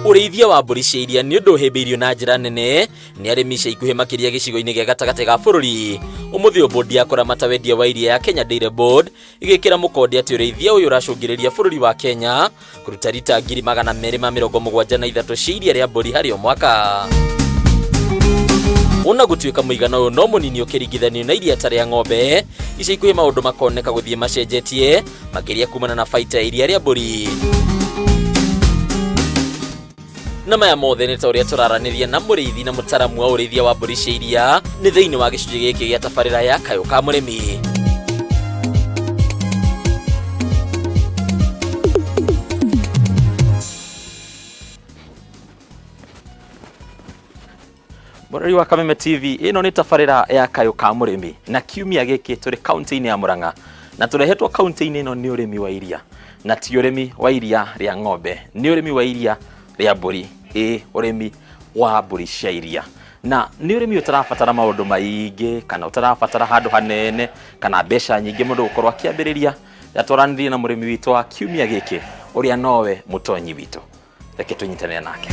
Ũrĩithia wa mbũri cia iria nĩ ũndũ ũhĩmbĩirio na njĩra nene nĩ arĩmi ica ikuhĩ, makĩria gĩcigo-inĩ gĩa gatagatĩ ga bũrũri. Ũmũthĩ ũyũ, bodi ya kũramata wendia wa iria ya Kenya Dairy Board ĩgĩkĩra mũkonde atĩ ũrĩithia ũyũ ũracũngĩrĩria bũrũri wa Kenya kũruta rita 273,000 cia iria rĩa mbũri harĩ o mwaka. Ona gũtuĩka mũigana ũyũ no mũnini ũkĩringithanio na iria ta rĩa ng'ombe, ica ikuhĩ maũndũ makoneka gũthiĩ macenjetie, makĩria kumana na baita ya iria rĩa mbũri. Na maya mothe nĩ ta ũrĩa tũraranĩria na mũrĩithi na mũtaramu wa ũrĩithia wa mbũri cia iria nĩ thĩinĩ wa gĩcunjĩ gĩkĩ gĩa tabarĩra ya Kayũ ka Mũrĩmi. Mũrori wa Kameme TV, ĩno nĩ tabarĩra ya Kayũ ka Mũrĩmi, na kiumia gĩkĩ tũrĩ kaunti-inĩ ya Murang'a, na tũrehetwo kaunti-inĩ ĩno nĩ ũrĩmi wa iria, na ti ũrĩmi wa iria rĩa ng'ombe, nĩ ũrĩmi wa iria rĩa mbũri. Ĩ ũrĩmi wa mbũri cia iria, na nĩ ũrĩmi ũtarabatara maũndũ maingĩ kana ũtarabatara handũ hanene kana mbeca nyingĩ mũndũ gũkorwo akĩambĩrĩria. Twaranĩrie na mũrĩmi witũ wa kiumia gĩkĩ, ũrĩa nowe mũtonyi witũ. Reke tũnyitanĩre nake.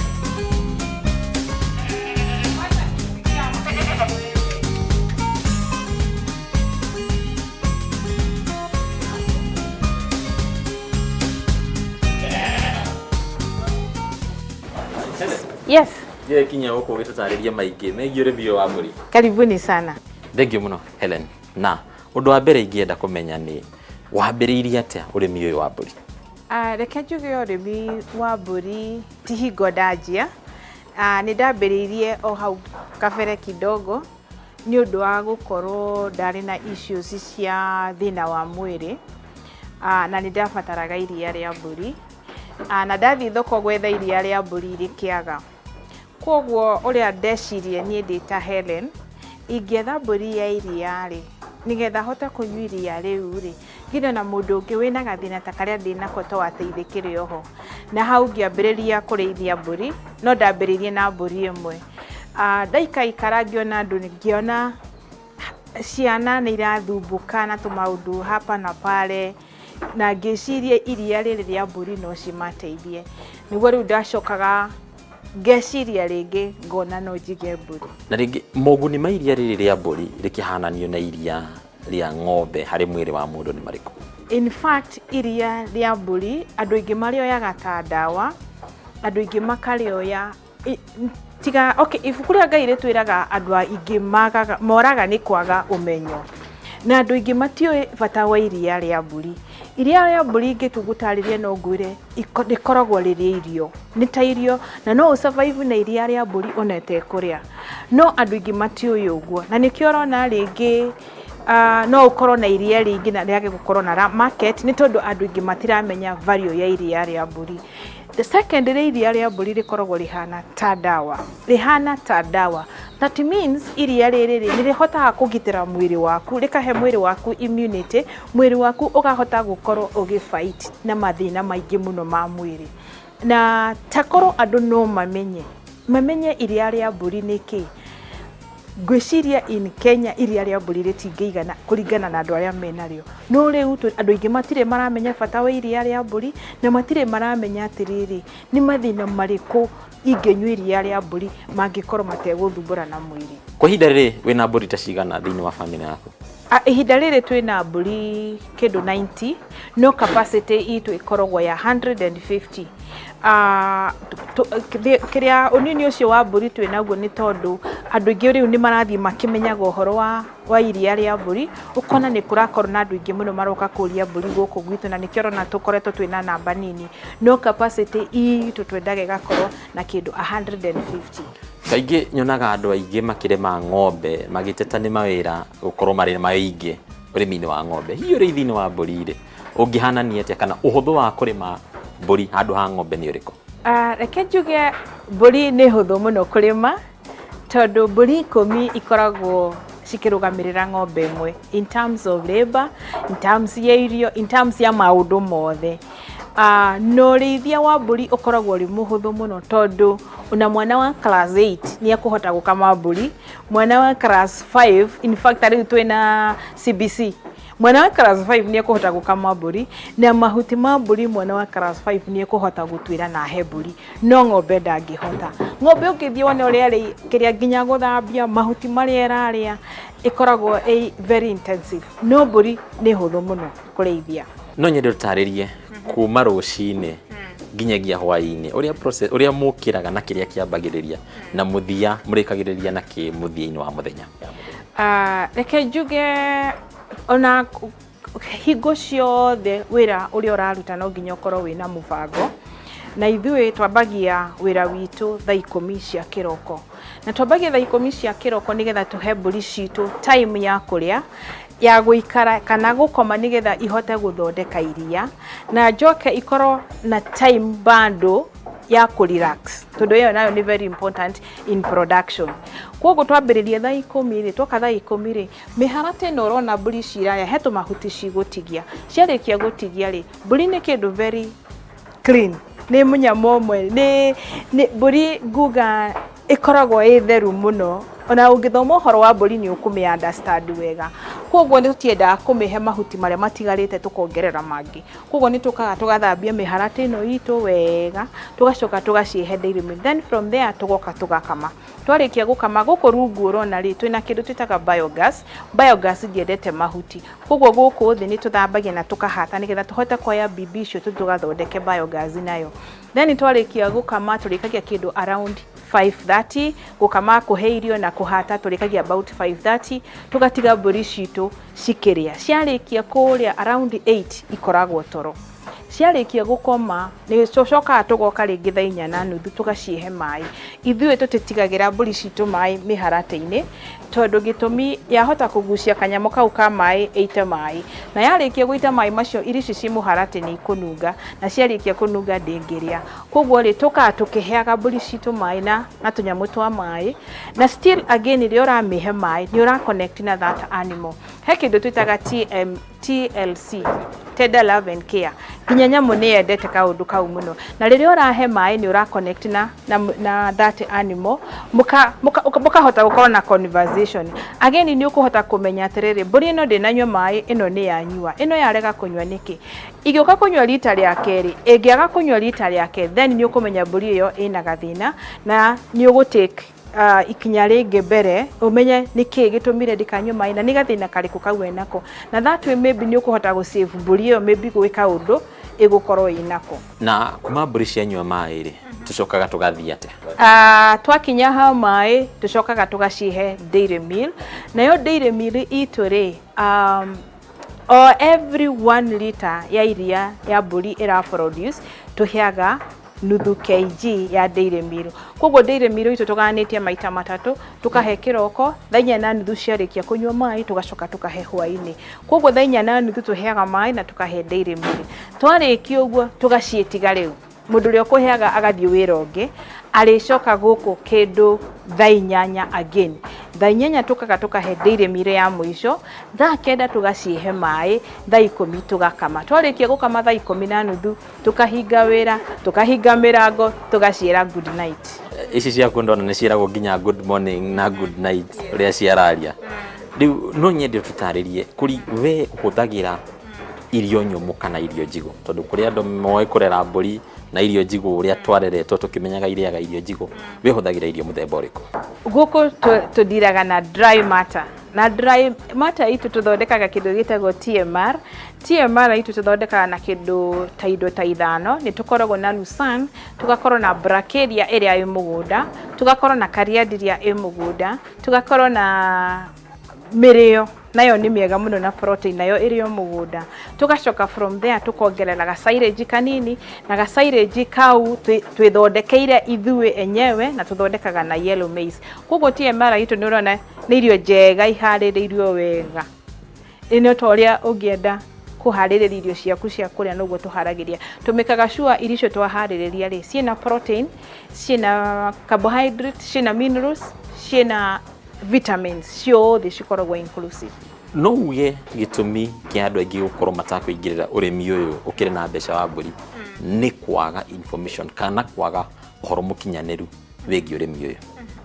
Yes. Ndiye kinya gũkũ ũgĩtũtarĩria maingĩ megiĩ ũrĩmi ũyũ wa mbũri. Karibuni sana. Thank you mũno, Helen. Na ũndũ wa mbere ingĩenda kũmenya nĩ wambĩrĩirie atĩa ũrĩmi ũyũ wa mbũri? Reke njuge ũrĩmi wa mbũri ti hingo ndanjia. Nĩ ndambĩrĩirie o hau kabere kidogo nĩ ũndũ wa gũkorwo ndarĩ na issues cia thĩna wa mwĩrĩ, na nĩ ndabataraga iria rĩa mbũri. Na ndathiĩ thoko gwetha iria rĩa mbũri rĩkĩaga. Koguo ũrĩa ndecirie niĩ ndĩ ta Helen, ingĩetha mbũri ya iria rĩ, nĩgetha hote kũnyua iria rĩu rĩ, nginya na mũndũ ũngĩ wĩna gathĩna ta karĩa ndĩnako to ateithĩkĩre oho. Na hau ngĩambĩrĩria kũrĩithia mbũri, no ndambĩrĩirie na mbũri ĩmwe. Ndaikaikara ngĩona andũ, ngĩona ciana nĩ irathumbũka na tũmaũndũ hapa na pale, na ngĩciria iria rĩrĩ rĩa mbũri no cimateithie. Nĩguo rĩu ndacokaga ngeciria rĩngĩ ngona no njige mbũri. Na rĩngĩ, moguni ma iria rĩrĩ rĩa mbũri rĩkĩhananio na iria rĩa ng'ombe harĩ mwĩrĩ wa mũndũ nĩ marĩkũ? In fact, iria rĩa mbũri andũ aingĩ marĩoyaga ta ndawa, andũ aingĩ makarĩoya tiga okay, ibuku rĩa Ngai rĩtwĩraga andũ aingĩ magaga moraga nĩ kwaga ũmenyo, na andũ aingĩ matiũĩ bata wa iria rĩa mbũri. Iria rĩa mbũri ingĩtua gũtarĩria no ngwĩre rĩkoragwo rĩrĩ irio, nĩ ta irio, na no ũ survive na iria rĩa mbũri ona ĩtekũrĩa, no andũ aingĩ matiũĩ ũguo, na nĩkĩo ũrona rĩngĩ no ũkorwo na iria rĩingĩ na rĩage gũkorwo na market, nĩ tondũ andũ aingĩ matiramenya value ya iria rĩa mbũri. The secondly, iria rĩa mbũri rĩkoragwo rĩhana ta ndawa, rĩhana ta ndawa. That means iria rĩrĩ rĩ, nĩ rĩhotaga kũgitĩra mwĩrĩ waku, rĩkahe mwĩrĩ waku immunity, mwĩrĩ waku ũkahota gũkorwo ũgĩ fight na mathĩna maingĩ mũno ma mwĩrĩ. Na takorwo andũ no mamenye, mamenye iria rĩa mbũri nĩ kĩ, ngwĩciria in Kenya iria rĩa mbũri rĩtingĩigana kũringana na andũ arĩa menarĩo. No rĩu andũ aingĩ matirĩ maramenya bata wa iria rĩa mbũri, na matirĩ maramenya atĩrĩrĩ, nĩ mathĩna marĩkũ ingĩnyua iria rĩa mbũri mangĩkorwo mategũthumbũra na mwĩrĩ. Kwa ihinda rĩrĩ wĩna mbũri ta cigana thĩinĩ wa bamĩrĩ yaku? Ihinda rĩrĩ twĩna mbũri kĩndũ 90, no capacity itũ ĩkoragwo ya 150. Kĩrĩa ũnini ũcio wa mbũri twĩ naguo nĩ tondũ andũ aingĩ rĩu nĩ marathiĩ makĩmenyaga ũhoro wa iria rĩa mbũri, ũkona nĩ kũrakorwo na andũ aingĩ mũno maroka kũria mbũri gũkũ gwitũ, na nĩkĩo ũrona tũkoretwo twĩna namba nini, no capacity itũ twendaga ĩgakorwo na kĩndũ 150. Kaingĩ nyonaga andũ aingĩ makĩrĩma ng'ombe magĩteta nĩ mawĩra gũkorwo marĩ maingĩ ũrĩmi-inĩ wa ng'ombe. Hihi ũrĩithi-inĩ wa mbũri rĩ, ũngĩhanania atĩa kana ũhũthũ wa kũrĩma mbũri handũ ha ng'ombe nĩ ũrĩkũ? Reke njuge mbũri nĩ hũthũ mũno kũrĩma, tondũ mbũri 10 ikoragwo cikĩrũgamĩrĩra ng'ombe ĩmwe in terms of labor, in terms ya irio, in terms ya maũndũ mothe. Na ũrĩithia wa mbũri ũkoragwo ũrĩ mũhũthũ mũno, tondũ ona mwana wa class 8 nĩ ekũhota gũkama mbũri, mwana wa class 5, in fact rĩu twĩna CBC, Mwana wa class 5 nĩ ekũhota gũkama mbũri, na mahuti ma mbũri mwana wa class 5 nĩ ekũhota gũtuĩra na ahe mbũri, no ng'ombe ndangĩhota. Ng'ombe ũngĩthiĩ wone ũrĩa ĩrĩ kĩrĩa nginya gũthambia mahuti marĩa ĩrarĩa ĩkoragwo ĩ very intensive, no mbũri nĩ hũthũ mũno kũrĩithia. No nyende ũtarĩrie kuma rũcinĩ nginyagia hwaĩ-inĩ ũrĩa process, ũrĩa mũkĩraga na kĩrĩa kĩambagĩrĩria na mũthia mũrĩkagĩrĩria na kĩ mũthia-inĩ wa mũthenya. Reke njuge ona hingo ciothe wĩra ũrĩa ũraruta no nginya ũkorwo wĩna mũbango, na ithuĩ twambagia wĩra witũ thaa 10 cia kĩroko, na twambagia thaa 10 cia kĩroko nĩgetha tũhe mbũri citũ time ya kũrĩa, ya gũikara kana gũkoma, nĩgetha ihote gũthondeka iria, na njoke ikorwo na time bado ya kũ relax, tondũ ĩyo nayo nĩ very important in production. Koguo twambĩrĩria thaa 10 rĩ, twoka thaa 10 rĩ, mĩharatĩ ĩno ũrona mbũri ici irarĩa, he tũmahuti cigũtigia. Ciarĩkia gũtigia rĩ, mbũri nĩ kĩndũ very clean, nĩ mũnyamũ ũmwe, nĩ mbũri nguga ĩkoragwo ĩ theru mũno. Ona ũngĩthoma ũhoro wa mbũri nĩ ũkũmĩ understand wega. Koguo nĩ tũtiendaga kũmĩhe mahuti marĩa matigarĩte tũkongerera mangĩ. Koguo nĩ tũkaga tũgathambia mĩharatĩ ĩno itũ wega, tũgacoka tũgacihe dairy meal, then from there tũgoka tũgakama. Twarĩkia gũkama, gũkũ rungu ũrona rĩ, twĩna kĩndũ twĩtaga biogas. Biogas ndiendete mahuti, koguo gũkũ thĩ nĩ tũthambagia na tũkahata nĩgetha tũhote kuoya mbimbi icio tũthiĩ tũgathondeke biogas nayo. Then twarĩkia gũkama tũrĩkagia kĩndũ around 5:30. Gũkama, kũhe irio na kũhata tũrĩkagia about 5:30. Tũgatiga mbũri citũ cikĩrĩa. Ciarĩkia kũrĩa, around 8 ikoragwo toro. Ciarĩkia gũkoma nĩ tũcokaga tũgoka rĩngĩ thaa 4:30 tũgacihe maĩ. Ithuĩ tũtitigagĩra mbũri citũ maĩ mĩharatĩ-inĩ, tondũ gĩtũmi yahota kũgucia kanyamũ kau ka maĩ ĩite maĩ, na yarĩkia gũita maĩ macio, irio ici ci mũharatĩ nĩ ikũnunga, na ciarĩkia kũnunga ndĩngĩrĩa. Koguo rĩ, tũkaga tũkĩheaga mbũri citũ maĩ na tũnyamũ twa maĩ. Na still again, rĩrĩa ũramĩhe maĩ nĩ ũra connect na that animal. He kĩndũ twĩtaga TM, TLC, tender love and care. Nginya nyamũ nĩ yendete kaũndũ kau mũno, na rĩrĩa ũrahe maĩ nĩ ũra connect na that animal, mũkahota gũkorwo na conversation. Again, nĩ ũkũhota kũmenya atĩrĩrĩ, mbũri ĩno ndĩnanyua maĩ, ĩno nĩ yanyua, ĩno yarega kũnyua nĩkĩ? Igĩũka kũnyua rita rĩa kerĩ, ĩngĩaga kũnyua rita rĩa kerĩ, then nĩ ũkũmenya mbũri ĩyo ĩna gathĩna, na nĩ ũgũtake ikinya rĩngĩ mbere ũmenye nĩkĩ gĩtũmire ndĩkanyue maĩ na nĩ gathĩna karĩkũ kau enako, na that way maybe nĩ ũkũhota gũ save mbũri ĩyo, maybe gwĩka ũndũ ĩgũkorwo ĩnako. Na kuma mbũri cianyua maĩ rĩ, tũcokaga tũgathiĩ atĩa? Twakinya hau maĩ, tũcokaga tũgacihe dairy meal. Nayo dairy meal itũ rĩ, o every 1 liter ya iria ya mbũri ĩra produce, tũheaga nuthu kg ya dairy meal. Koguo dairy meal itũ tũgayanĩtie maita matatũ: tũkahe kĩroko thaa 4:30 ciarĩkia kũnyua maĩ, tũgacoka tũkahe hwaĩ-inĩ. Koguo thaa 4:30 tũheaga maĩ na tũkahe dairy meal. Twarĩkia ũguo tũgaciĩtiga. Rĩu mũndũ ũrĩa ũkũheaga agathiĩ wĩra ũngĩ, arĩcoka gũkũ kĩndũ thaa 8 again. Thaa 8 tũkaga tũkahe dairy meal ya mũico, thaa 9 tũgacihe maĩ, thaa 10 tũgakama. Twarĩkia gũkama thaa 10:30 tũkahinga wĩra, tũkahinga mĩrango, tũgaciĩra good night. Ici ciaku ndona nĩ ciĩragwo nginya good morning na good night ũrĩa ciararia. Rĩu no nyende ũtũtarĩrie kũri we ũhũthagĩra irio nyũmũ kana irio njigũ, tondũ kũrĩ andũ moĩ kũrera mbũri na irio njigũ, ũrĩa twareretwo tũkĩmenyaga irĩaga irio njigũ. We ũhũthagĩra irio mũthemba ũrĩkũ? Gũkũ tũdiraga na dry matter, na dry matter itũ tũthondekaga kĩndũ gĩtagwo TMR. TMR itũ tũthondekaga na kĩndũ ta indo ta ithano. Nĩ tũkoragwo na lucerne, tũgakorwo na brachiaria ĩrĩa ĩ mũgũnda, tũgakorwo na calliandra ĩ mũgũnda, tũgakorwo na mĩrĩo, nayo nĩ mĩega mũno na protein, nayo ĩrĩ o mũgũnda. Tũgacoka from there tũkongerera ga silage kanini, na ga silage kau twĩthondekeire ithuĩ enyewe, na tũthondekaga na yellow maize. Koguo TMR itũ nĩ ũrona nĩ irio njega iharĩrĩirio wega, ĩno ta ũrĩa ũngĩenda kũharĩrĩria irio ciaku cia kũrĩa, noguo tũharagĩria. Tũmĩkaga sure irio icio twaharĩrĩria rĩ, ciĩna protein, ciĩna carbohydrate, ciĩna minerals, ciĩna vitamins, ciothe cikoragwo inclusive. No uge gĩtũmi kĩa andũ aingĩ gũkorwo matakũingĩrĩra ũrĩmi ũyũ ũkĩrĩ na mbeca wa mbũri nĩ kwaga information kana kwaga ũhoro mũkinyanĩru wĩgiĩ ũrĩmi ũyũ?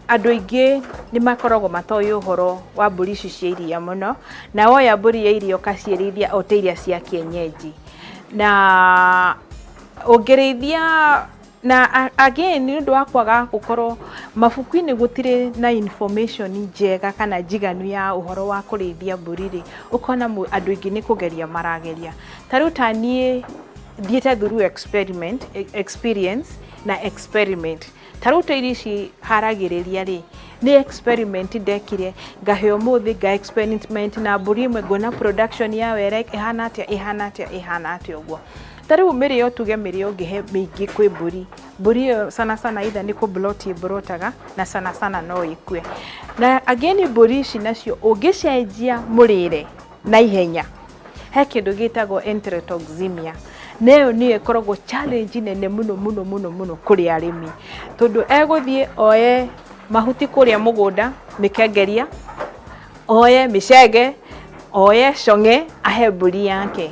Andũ aingĩ nĩ makoragwo matoĩ ũhoro wa mbũri ici cia iria mũno, na woya mbũri ya iria ũkaciĩrĩithia o ta iria cia kienyeji. Na ũngĩrĩithia na again nĩ ũndũ wa kwaga gũkorwo mabuku-inĩ gũtirĩ na information njega kana njiganu ya ũhoro wa kũrĩithia mbũri rĩ, ũkona andũ aingĩ nĩ kũgeria marageria. Ta rĩu ta niĩ thiĩte through experiment, experience na experiment. Ta rĩu ta irio ici haragĩrĩria rĩ, nĩ experiment ndekire, ngahe ũmũthĩ, nga experiment na mbũri ĩmwe, ngona production ya wera ĩhana atĩa, ĩhana atĩa, ĩhana atĩa ũguo. Ta rĩu mĩrĩo, tuge mĩrĩo ũngĩhe mĩingĩ kwĩ mbũri, mbũri ĩyo sana sana either nĩ kũ-bloat ĩmbrotaga na sana sana no ĩkue. Na again mbũri ici nacio ũngĩcenjia mũrĩre na ihenya, he kĩndũ gĩtagwo enterotoxemia, na ĩyo nĩyo ĩkoragwo challenge nene mũno mũno mũno mũno kũrĩ arĩmi, tondũ egũthiĩ oye mahuti kũrĩa mũgũnda, mĩkengeria, oye mĩcege, oye cong'e, ahe mbũri yake.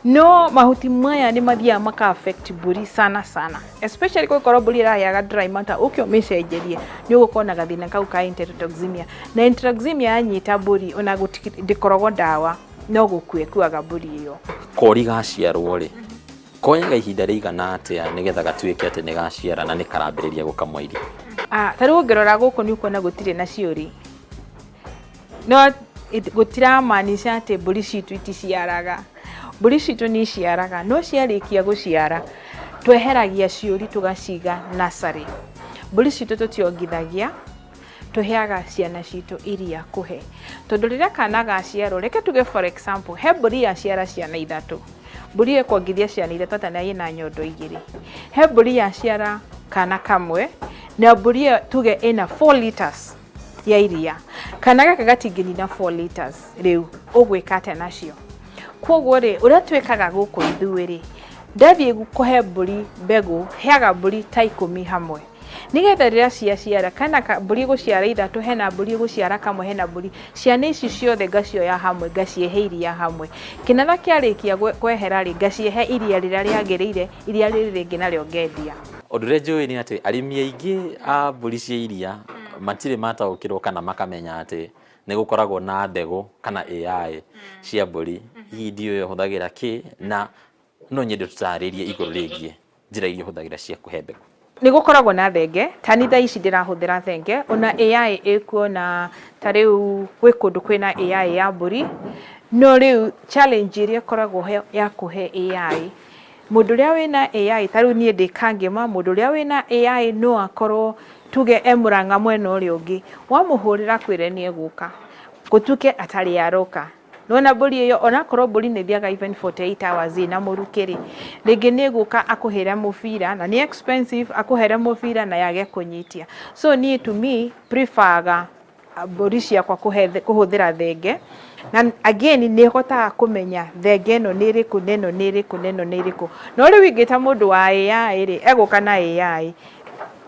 No mahuti maya nĩ mathiaga maka affect mbũri sana sana, especially kũngĩkorwo mbũri ĩrarĩaga dry matter, ũke ũmĩcenjerie, nĩ ũgũkorwo na gathĩna kau ka enterotoxemia. Na enterotoxemia yanyita mbũri, ona ndĩkoragwo ndawa, no gũkua ĩkuaga mbũri ĩyo. Kori gaciarwo rĩ, koyaga ihinda rĩigana atĩa nĩgetha gatuĩke atĩ nĩ gaciara na nĩ karambĩrĩria gũkamwa iria? Ah, ta rĩu ũngĩrora gũkũ nĩ ũkuona gũtirĩ na ciũri, no gũtiramaanisha atĩ mbũri citũ iticiaraga. Mbũri citũ nĩ iciaraga, no ciarĩkia gũciara tweheragia ciũri tũgaciga nursery. Mbũri citũ tũtiongithagia, tũheaga ciana citũ iria kũhe, tondũ rĩrĩa kana gaciarwo, reke tuge for example, he mbũri yaciara ciana ithatũ, mbũri ĩkuongithia ciana ithatũ ata na ĩna nyondo igĩrĩ. He mbũri yaciara kana kamwe, na mbũri ĩyo tuge ĩna 4 liters ya iria, kana gaka gatingĩnina 4 liters. Rĩu ũgwĩka atĩa nacio? Koguo rĩ, ũrĩa twĩkaga gũkũ ithuĩ rĩ, ndathiĩ kũhe mbũri mbegũ, heaga mbũri ta 10 hamwe, nĩgetha rĩrĩa ciaciara kana mbũri ĩgũciara ithatũ, hena mbũri ĩgũciara kamwe, hena mbũri, ciana ici ciothe ngacioya hamwe, ngaciehe iria hamwe. Kĩnatha kĩarĩkia kwehera rĩ, ngaciehe iria rĩrĩa rĩagĩrĩire, iria rĩrĩ rĩngĩ narĩo ngendia. Ũndũ ũrĩa njũĩ nĩ atĩ arĩmi aingĩ a mbũri cia iria matirĩ mataũkĩrwo kana makamenya atĩ nĩ gũkoragwo na mbegũ kana AI cia mbũri. Hihi ndiũĩ ũhũthagĩra kĩ, na no nyende tũtarĩrie igũrũ rĩgiĩ njĩra iria ũhũthagĩra cia kũhe mbegũ. Nĩ gũkoragwo na thenge, ta ni thaa ici ndĩrahũthĩra thenge, ona AI ĩkuo, na ta rĩu gwĩ kũndũ kwĩna AI ya mbũri. No rĩu challenge ĩrĩa ĩkoragwo he ya kũhe AI, mũndũ ũrĩa wĩna AI, ta rĩu niĩ ndĩ Kangema, mũndũ ũrĩa wĩna AI no akorwo tuge e Mũrang'a mwena ũrĩa ũngĩ, wamũhũrĩra kwĩre nĩ egũka, gũtuĩke atarĩ aroka. Nĩwona mbũri ĩyo, onakorwo mbũri nĩ ĩthiaga even 48 hours ĩna mũrukĩ rĩ, rĩngĩ nĩ ĩgũka akũhĩre mũbira, na nĩ expensive, akũhere mũbira na yage kũnyitia. So niĩ to me preferaga mbũri ciakwa kũhũthĩra thenge, na again nĩ hotaga kũmenya thenge ĩno nĩ ĩrĩkũ, na ĩno nĩ ĩrĩkũ, na ĩno nĩ ĩrĩkũ. No rĩu ingĩta mũndũ wa AI rĩ, egũka na AI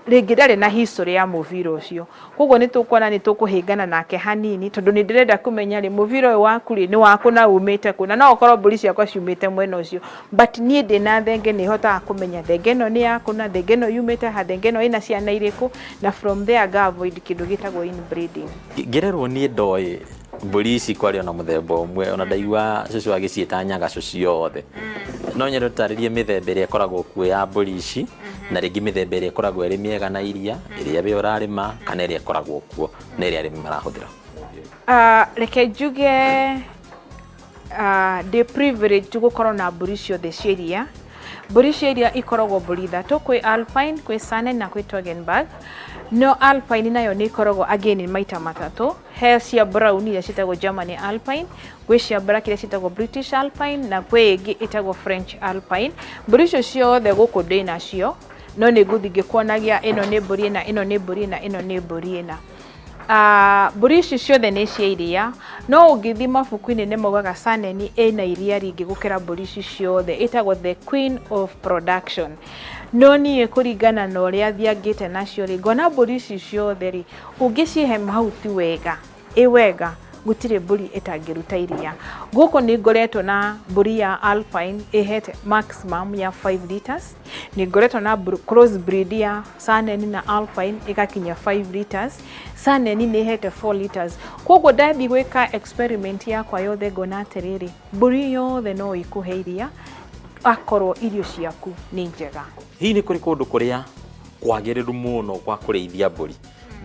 rĩngĩ ndarĩ na history ya mũbira ũcio, koguo nĩ tũkuona nĩ tũkũhĩngana nake hanini, tondũ nĩ ndĩrenda kũmenya rĩ, mũbira ũyũ waku rĩ, nĩ waku na umĩte kũ, na no ũkorwo mbũri ciakwa ciumĩte mwena ũcio, but niĩ ndĩna thenge, nĩ hotaga kũmenya thenge ĩno nĩ yaku, na thenge ĩno yumĩte ha, thenge ĩno ĩna ciana irĩkũ, na from there nga avoid kĩndũ gĩtagwo inbreeding. Ngĩrerwo niĩ ndoĩ mbũri ici kwarĩ ona mũthemba ũmwe, ona ndaigua cũcũ agĩciĩta nyagacũ ciothe. No nyende ũtarĩrie mĩthemba ĩrĩa ĩkoragwo kuo ya mbũri ici, na rĩngĩ mĩthemba ĩrĩa ĩkoragwo ĩrĩ mĩega na iria, ĩrĩa we ũrarĩma kana ĩrĩa ĩkoragwo kuo na ĩrĩa arĩmi marahũthĩra. Reke njuge ndĩ privileged gũkorwo na mbũri ciothe cia iria. Mbũri cia iria ikoragwo mbũri ithatũ, kwĩ Alpine, kwĩ Saanen na kwĩ Toggenburg. No Alpine nayo nĩ ĩkoragwo again maita matatũ, he cia brown iria ciĩtagwo Germany Alpine, gwĩ cia black iria ciĩtagwo British Alpine, na kwĩ ĩngĩ ĩtagwo French Alpine. Mbũri icio ciothe gũkũ ndĩ nacio, no nĩ ngũthiĩ ngĩkuonagia ĩno nĩ mbũri ĩna, ĩno nĩ mbũri ĩna, ĩno nĩ mbũri ĩna. Mbũri ici ciothe nĩ cia iria, no ũngĩthiĩ mabuku-inĩ nĩ maugaga Saanen ĩna iria rĩingĩ gũkĩra mbũri ici ciothe, ĩtagwo the queen of production. No niĩ kũringana na ũrĩa thiangĩte nacio rĩ, ngona mbũri ici ciothe rĩ, ũngĩcihe mahuti wega, ĩ wega, Gũtirĩ mbũri ĩtangĩruta iria. Gũkũ nĩ ngoretwo na mbũri ya Alpine ĩhete maximum ya 5 liters, nĩ ngoretwo na cross breed ya Saanen na Alpine ĩgakinya 5 liters, Saanen nĩ ĩhete 4 liters. Koguo ndathiĩ gwĩka experiment yakwa yothe ngona atĩrĩrĩ, mbũri yothe no ĩkũhe iria akorwo irio ciaku nĩ njega. Hihi nĩ kũrĩ kũndũ kũrĩa kwagĩrĩru mũno gwa kũrĩithia mbũri?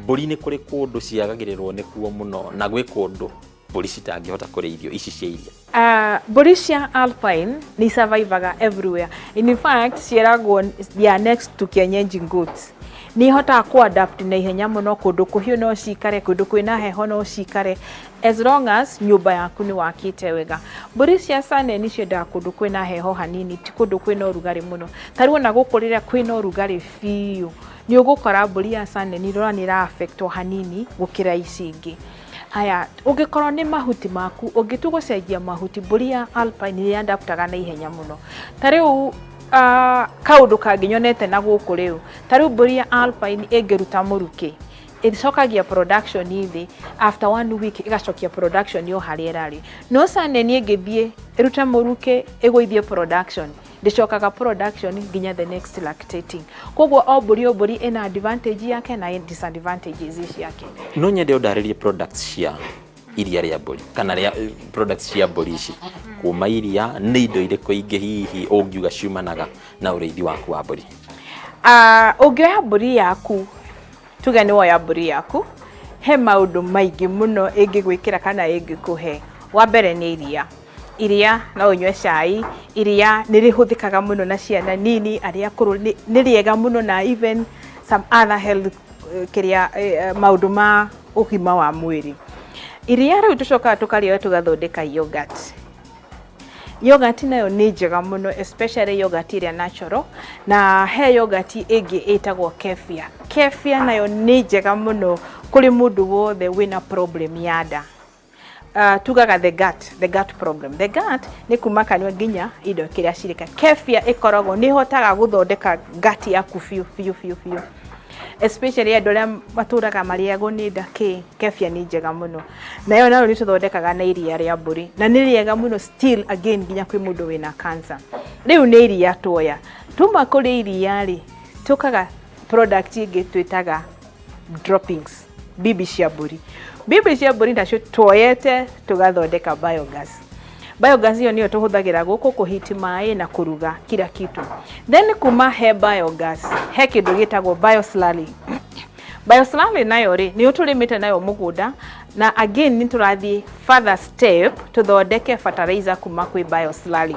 Mbũri nĩ kũrĩ kũndũ ciagagĩrĩrwo nĩkuo mũno na gwĩ kũndũ mbũri citangĩhota kũrĩithio ici cia iria? Mbũri cia Alpine nĩ survivaga everywhere. In fact, ciĩragwo they are next to kienyeji goats. Nĩ ihotaga kũ-adapt na ihenya mũno, kũndũ kũhiũ no cikare, kũndũ kwĩna heho no cikare, as long as nyũmba yaku nĩ wakĩte wega. Mbũri cia Saanen ciendaga kũndũ kwĩna heho hanini, ti kũndũ kwĩna ũrugarĩ mũno. Ta rĩu ona gũkũ rĩrĩa kwĩna ũrugarĩ biũ, nĩ ũgũkora mbũri ya Saanen rora nĩ ĩra affectwo hanini gũkĩra ici ingĩ. Haya, ũngĩkorwo nĩ mahuti maku, ũngĩtua gũcenjia mahuti, mbũri ya Alpine nĩ adaptaga na ihenya mũno. Ta rĩu kaũndũ kangĩ nyonete na gũkũ rĩu, ta rĩu mbũri ya Alpine ĩngĩruta mũrukĩ, ĩcokagia production thĩ, after one week ĩgacokia production o harĩa ĩrarĩ. No Saanen ĩngĩthiĩ ĩrute mũrukĩ ĩgũithie production, ndĩcokaga production nginya the next lactating. Koguo o mbũri o mbũri ĩna advantage yake na disadvantages ciake. No nyende ũndarĩrie products cia iria rĩa mbũri kana rĩa products cia mbũri ici kuma iria, nĩ indo irĩkũ ingĩ hihi ũngiuga ciumanaga na ũrĩithi waku wa mbũri? Ũngĩoya mbũri yaku, tuge nĩ woya mbũri yaku, he maũndũ maingĩ mũno ĩngĩgwĩkĩra kana ĩngĩkũhe. Wa mbere nĩ iria. Iria no ũnyue cai, iria nĩ rĩhũthĩkaga mũno na ciana nini, arĩa akũrũ, nĩ rĩega mũno na even some other health kĩrĩa maũndũ ma ũgima wa mwĩrĩ. Iria rĩu tũcokaga tũkarĩoya tũgathondeka yogurt. Yogurt nayo nĩ njega mũno, especially yogurt ĩrĩa natural, na he yogurt ĩngĩ ĩtagwo kefir. Kefir nayo nĩ njega mũno kũrĩ mũndũ wothe wĩna problem ya nda. Tugaga the gut problem. The gut nĩ kuma kanua nginya indo kĩrĩa cirĩka. Kefir ĩkoragwo nĩ ĩhotaga gũthondeka gut yaku biũ biũ biũ biũ. Especially andũ arĩa matũraga marĩagwo nĩ nda kĩ, kefir nĩ njega mũno. Nayo nayo nĩ tũthondekaga na iria rĩa mbũri na nĩ rĩega mũno still again nginya kwĩ mũndũ wĩna cancer. Rĩu nĩ iria tuoya. Tuma kũrĩ iria rĩ, tũkaga product ĩngĩ twĩtaga droppings, bibi cia mbũri. Bibi cia mbũri nacio tuoyete tũgathondeka biogas. Biogas ĩyo nĩyo tũhũthagĩra gũkũ kũhiti maĩ na kũruga kila kitu. Then kuma he biogas, he kĩndũ gĩtagwo bioslurry. Bioslurry nayo rĩ, nĩ tũrĩmĩte nayo mũgũnda na again nĩ tũrathiĩ further step tũthondeke fertilizer kuma kwĩ bioslurry.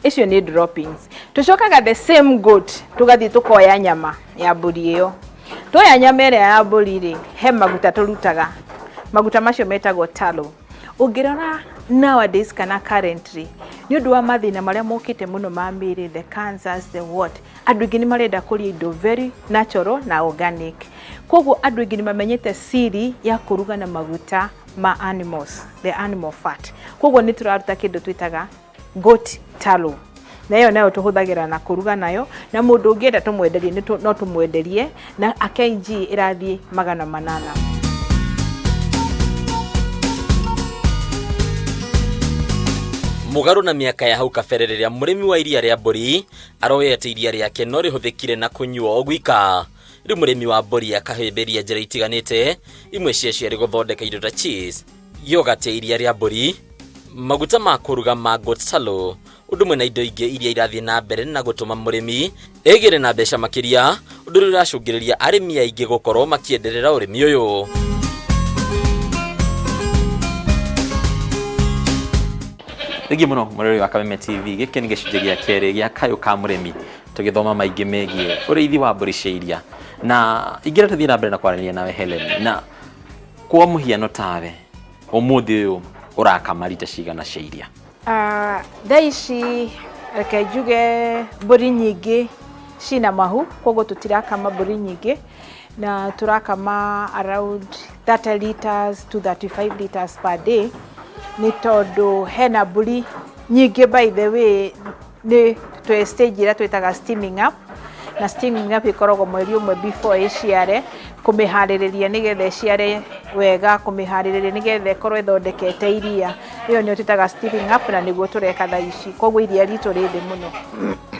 Icio nĩ droppings. Tũcokaga the same goat tũgathiĩ tũkoya nyama ya mbũri ĩyo. Tuoya nyama ĩrĩa ya mbũri rĩ, he maguta tũrutaga. Maguta macio metagwo tallow. Ũngĩrora nowadays kana currently, nĩ ũndũ wa mathĩna marĩa mokĩte mũno ma mĩĩrĩ, the cancers, the what, andũ aingĩ nĩ marenda kũrĩa indo very natural na organic. Koguo andũ aingĩ nĩ mamenyete siri ya kũruga na maguta ma animals, the animal fat. Koguo nĩ tũraruta kĩndũ twĩtaga goat tallow. Na ĩyo nayo tũhũthagĩra na kũruga nayo, na mũndũ ũngĩenda tũmwenderie no tũmwenderie na a kg ĩrathiĩ 800. Mũgarũ na mĩaka ya hau kabere rĩrĩa mũrĩmi wa iria rĩa mbũri aroyete iria rĩake no rĩhũthĩkire na kũnyuo o gwika, rĩu mũrĩmi wa mbũri akahĩmbĩria njĩra itiganĩte, imwe ciacio arĩ gũthondeka indo ta cheese, yogurt ya iria rĩa mbũri, maguta ma kũruga ma goat tallow, ũndũ ũmwe na indo ingĩ iria irathiĩ na mbere na gũtũma mũrĩmi egĩre na mbeca makĩria, ũndũ ũrĩa ũracũngĩrĩria arĩmi aingĩ gũkorwo makĩenderera ũrĩmi ũyũ. Thengiũ mũno mũrori wa Kameme TV, gĩkĩ nĩ gĩcunjĩ gĩa kerĩ gĩa kayũ ka mũrĩmi, tũgĩthoma maingĩ megiĩ ũrĩithi wa mbũri cia iria, na ingĩra tũthiĩ na mbere na kwaranĩria nawe Helen, na kwa mũhiano tawe ũmũthĩ ũyũ ũrakama rita cigana cia iria? Thaa ici reke njuge mbũri nyingĩ cina mahu, koguo tũtirakama mbũri nyingĩ na tũrakama around 30 liters to 35 liters per day, nĩ tondũ hena mbũri nyingĩ. By the way, nĩ twĩ stage ĩrĩa twĩtaga steaming up, Na steaming up ĩkoragwo mweri 1 before ĩciare, kũmĩharĩrĩria nĩgetha ĩciare wega, kũmĩharĩrĩria nĩgetha ĩkorwo ĩthondekete iria. Ĩyo nĩyo twĩtaga steaming up, na nĩguo tũreka thaa ici. Koguo iria ritũ rĩ thĩ mũno,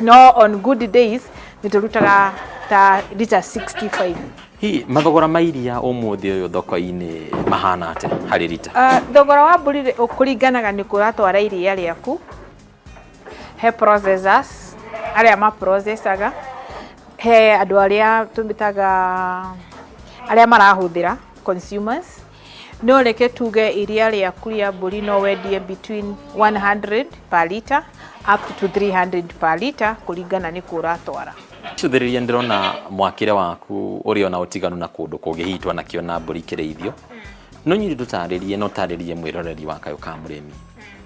no on good days nĩ tũrutaga ta lita 65. Hihi mathogora ma iria ũmũthĩ ũyũ thoko-inĩ mahana atĩa harĩ rita? Thogora wa mbũri kũringanaga nĩ kũratwara iria rĩaku. He processors arĩa maprocessaga, he andũ arĩa tũmĩtaga arĩa marahũthĩra, consumers. No reke tuge iria rĩaku rĩa mbũri no wendie between 100 per liter up to 300 per liter, kũringana nĩ kũ ũratwara. Cũthĩrĩria, ndĩrona mwakĩre waku ũrĩ ona ũtiganu na kũndũ kũngĩ hihi twanakĩona mbũri ikĩrĩithio. No nyiri ndũtarĩrie, no ũtarĩrie mwĩroreri wa Kayũ ka Mũrĩmi,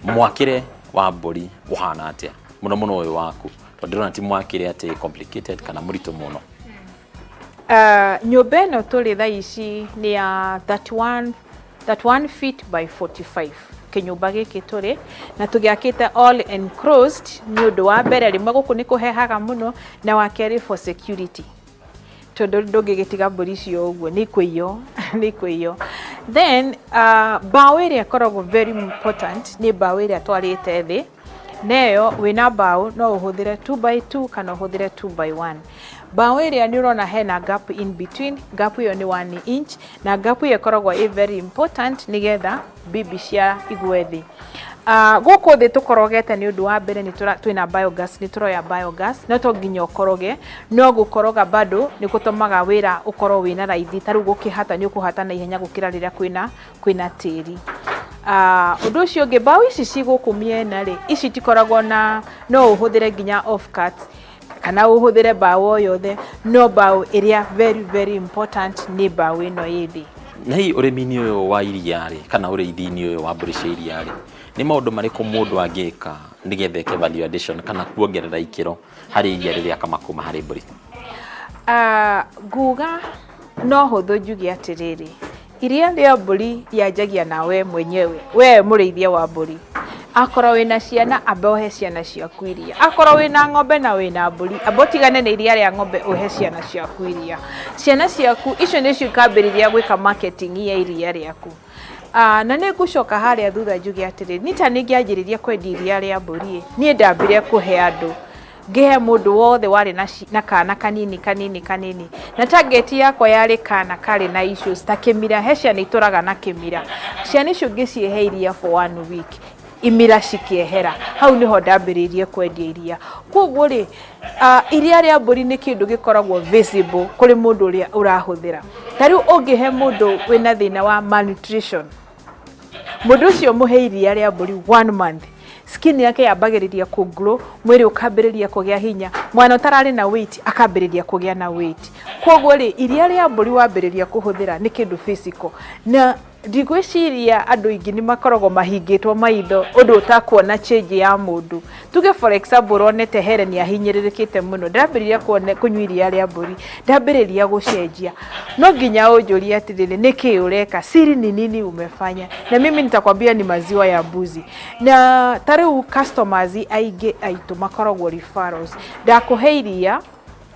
mwakĩre wa mbũri ũhana atĩa, mũno mũno ũyũ waku, tondũ ndĩrona ti mwakĩre atĩ complicated kana mũritũ mũno. Nyũmba ĩno tũrĩ thaa ici nĩ ya 31, 31 feet by 45, kĩnyũmba gĩkĩ tũrĩ na tũgĩakĩte all enclosed nĩ ũndũ wa mbere, rĩmwe gũkũ nĩ kũhehaga mũno, na wa kerĩ for security, tondũ ndũngĩgĩtiga mbũri icio ũguo, nĩ ikũiywo, nĩ ikũiywo. Then mbaũ ĩrĩa ĩkoragwo very important nĩ mbaũ ĩrĩa twarĩte thĩ. Neyo wĩna mbaũ no ũhũthĩre 2 by 2 kana ũhũthĩre 2 by 1. Mbaũ ĩrĩa nĩ ũrona hena gap in between, gap ĩyo nĩ 1 inch, na gap ĩyo ĩkoragwo ĩ very important nĩgetha bibi cia igwe thĩ. Gũkũ thĩ tũkorogete nĩ ũndũ wa mbere nĩ twĩna biogas, nĩ tũroya biogas. No to nginya ũkoroge, no gũkoroga bado nĩ gũtũmaga wĩra ũkorwo wĩna raithi. Ta rĩu gũkĩhata nĩ ũkũhata na ihenya gũkĩra rĩrĩa kwĩna tĩri. Ũndũ ũcio ũngĩ, mbaũ ici ci gũkũ mĩena rĩ, ici itikoragwo na, no ũhũthĩre nginya off cut kana ũhũthĩre mbaũ o yothe, no mbaũ ĩrĩa very very important nĩ mbaũ ĩno ĩ thĩ. Na hihi ũrĩmi-inĩ ũyũ wa iria rĩ, kana ũrĩithi-inĩ ũyũ wa mbũri cia iria rĩ, nĩ maũndũ marĩkũ mũndũ angĩka nĩgetha eke value addition kana kuongerera ikĩro harĩ iria rĩrĩa akama kuma harĩ mbũri? Nguga no hũthũ njuge atĩrĩrĩ, iria rĩa mbũri rĩanjagia nawe mwenyewe, we mũrĩithia wa mbũri. Akorwo wĩna ciana, amba ũhe ciana ciaku iria. Akorwo wĩna ng'ombe na wĩna mbũri, amba ũtigane na iria rĩa ng'ombe, ũhe ciana ciaku iria. Ciana ciaku icio nĩcio ikambĩrĩria gwĩka marketing ya iria rĩaku. Na nĩ ngũcoka harĩa thutha njuge atĩrĩ, nita nĩngĩanjĩrĩria kwendia iria rĩa mbũri, niĩ ndambire kũhe andũ, ngĩhe mũndũ wothe warĩ na kana kanini kanini kanini, na target yakwa yarĩ kana karĩ na issues ta kĩmira. He ciana itũraga na kĩmira, ciana icio ngĩcihe iria for one week, imira cikĩehera. Hau nĩho ndambĩrĩirie kwendia iria. Koguo rĩ, iria rĩa mbũri nĩ kĩndũ gĩkoragwo visible kũrĩ mũndũ ũrĩa ũrahũthĩra. Ta rĩu ũngĩhe mũndũ wĩna thĩna wa malnutrition, mũndũ ũcio mũhe iria rĩa mbũri one month, skin yake yambagĩrĩria kũ glow, mwĩrĩ ũkambĩrĩria kũgĩa hinya, mwana ũtararĩ na weight akambĩrĩria kũgĩa na weight. Koguo rĩ, iria rĩa mbũri wambĩrĩria kũhũthĩra nĩ kĩndũ physical, na ndigwĩciria andũ aingĩ nĩ makoragwo mahingĩtwo maitho ũndũ ũtakuona change ya mũndũ. Tuge for example ũronete Helen ahinyĩrĩrĩkĩte mũno, ndambĩrĩria kuona kũnyua iria rĩa mbũri, ndambĩrĩria gũcenjia, no nginya ũnjũrie atĩrĩrĩ, nĩkĩ ũreka, siri ni nini umefanya? Na mimi nitakwambia ni maziwa ya mbuzi. Na ta rĩu customers aingĩ aitũ makoragwo referrals. Ndakũhe iria,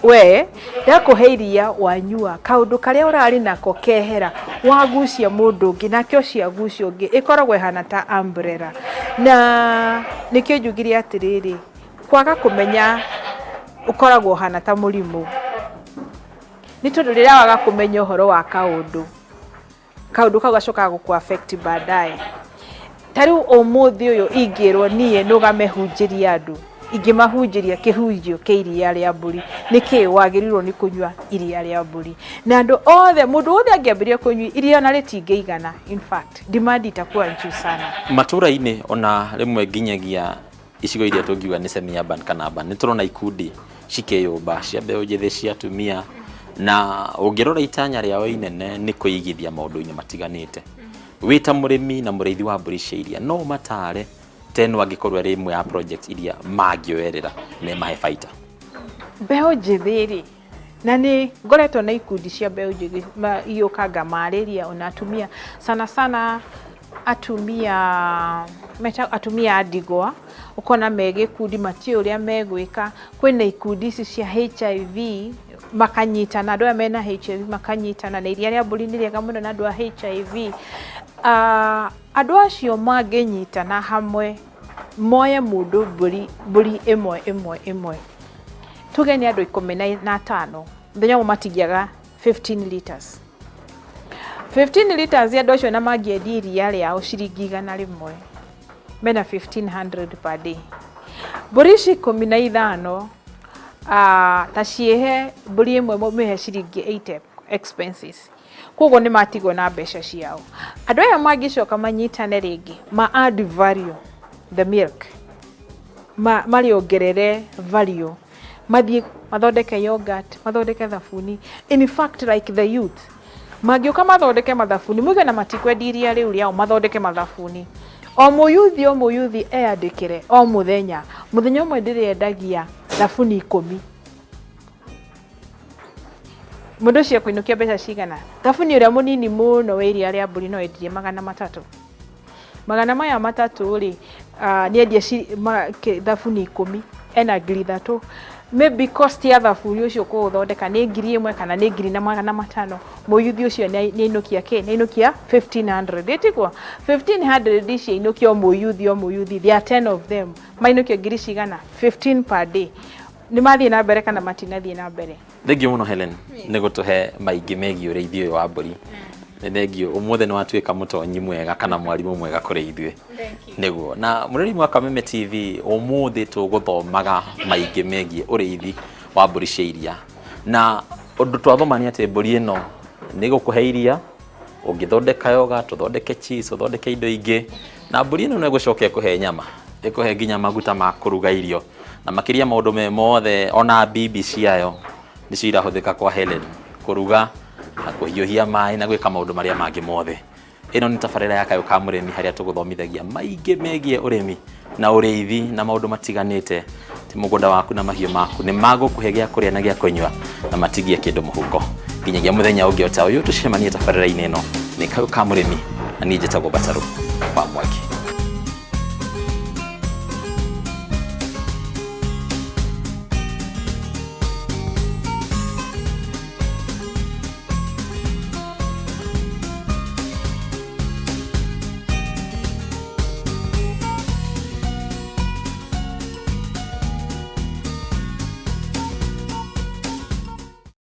we ndakũhe iria, wanyua, kaũndũ karĩa ũrarĩ nako kehera, wagucia mũndũ ũngĩ, nake ũcio agucia ũngĩ, ĩkoragwo ĩhana ta umbrella. Na nĩkĩo njugire atĩrĩrĩ, kwaga kũmenya ũkoragwo ũhana ta mũrimũ, nĩ tondũ rĩrĩa waga kũmenya ũhoro wa kaũndũ, kaũndũ kau gacokaga gũkũ affect baadaye. Ta rĩu ũmũthĩ ũyũ ingĩrwo niĩ nũgame hunjĩrie andũ, ingĩmahunjĩria kĩhunjio kĩa iria rĩa mbũri, nĩkĩ wagĩrĩirwo nĩ kũnyua iria rĩa mbũri, na andũ othe, mũndũ wothe angĩambĩrĩria kũnyua iria ona rĩtingĩigana. In fact, demand itakuwa juu sana. Matũra-inĩ, ona rĩmwe nginyagia icigo iria tũngiuga nĩ semi urban kana urban, nĩ tũrona ikundi cikĩyũmba cia mbeũ njĩthĩ, cia atumia, na ũngĩrora itanya rĩao inene nĩ kwĩigithia maũndũ-inĩ matiganĩte. Wĩ ta mũrĩmi na mũrĩithi wa mbũri cia iria, no ũmatare teno angĩkorwo ĩrĩ ĩmwe ya project iria mangĩoerera na ĩmahe baita? Mbeũ njĩthĩ rĩ, na nĩ ngoretwo na ikundi cia mbeũ njĩthĩ igĩũka ngamarĩria, ona atumia sana sana. Atumia meta atumia a ndigwa, ũkona me gĩkundi matiũĩ ũrĩa megwĩka. Kwĩna ikundi ici cia HIV makanyitana, andũ aya mena HIV makanyitana, na iria rĩa mbũri nĩ rĩega mũno na andũ a HIV. Andũ acio mangĩnyitana hamwe moye mũndũ mbũri mbũri ĩmwe ĩmwe ĩmwe, tuge nĩ andũ 15, mũthenya ũmwe matingĩaga 15 liters, 15 liters. Andũ acio na mangĩendia iria rĩao ciringi 100, mena 1500 per day. Mbũri ici 15, ta ciĩhe mbũri ĩmwe mĩhe ciringi 80 expenses, koguo nĩ matigwo na mbeca ciao. Andũ aya mangĩcoka manyitane rĩngĩ ma add value the milk, marĩongerere value, mathiĩ mathondeke yogurt, mathondeke thabuni. In fact, like the youth mangĩũka mathondeke mathabuni muge na matikwendia iria rĩu rĩao, mathondeke mathabuni. O mũyuthi o mũyuthi eyandĩkĩre o mũthenya, mũthenya ũmwe ndĩrĩendagia thabuni 10. Mũndũ ũcio ekũinũkia mbeca cigana? Thabuni ũrĩa mũnini mũno wa iria rĩa mbũri no endirie 300. Magana maya matatũ rĩ, nĩ endia thabuni 10, ena 3000. Maybe cost ya thabuni ũcio kũũthondeka nĩ 1000 kana nĩ 1500. Mũyuthi ũcio nĩ ainũkia kĩ? Nĩ ainũkia 1500, ĩtiguo? 1500 ici ainũkia o mũyuthi o mũyuthi, there are 10 of them, mainũkia ngiri cigana? 15 per day. Nĩ mathiĩ na mbere kana matinathiĩ na mbere? Thengiũ mũno, Helen, nĩ gũtũhe maingĩ megiĩ ũrĩithi ũyũ wa mbũri. Nĩ thengiũ, ũmũthĩ nĩ watuĩka mũtonyi mwega kana mwarimũ mwega kũrĩ ithuĩ. Nĩguo na mũrĩmi wa Kameme TV, ũmũthĩ tũgũthomaga maingĩ megiĩ ũrĩithi wa mbũri cia iria, na ũndũ twathoma nĩ atĩ mbũri ĩno nĩ gũkũhe iria, ũngĩthondeka yoga, tũthondeke cheese, ũthondeke indo ingĩ, na mbũri ĩno no ĩgũcoka ĩkũhe nyama, ĩkũhe nginya maguta ma kũruga irio, na makĩria maũndũ me mothe, ona bibi ciayo nĩcio irahũthĩka kwa Helen kũruga na kũhiũhia maĩ na gwĩka maũndũ marĩa mangĩ mothe. Ĩno nĩ tabarĩra ya Kayũ ka Mũrĩmi, harĩa tũgũthomithagia maingĩ megiĩ ũrĩmi na ũrĩithi na maũndũ matiganĩte. Ti mũgũnda waku na mahiũ maku nĩ magũkũhe gĩa kũrĩa na gĩa kũnyua na matigie kĩndũ mũhuko. Nginyagia mũthenya ũngĩ o ta ũyũ tũcemanie tabarĩra-inĩ ĩno, nĩ Kayũ ka Mũrĩmi, na niĩ njĩtagwo Batarũ wa Mwangi.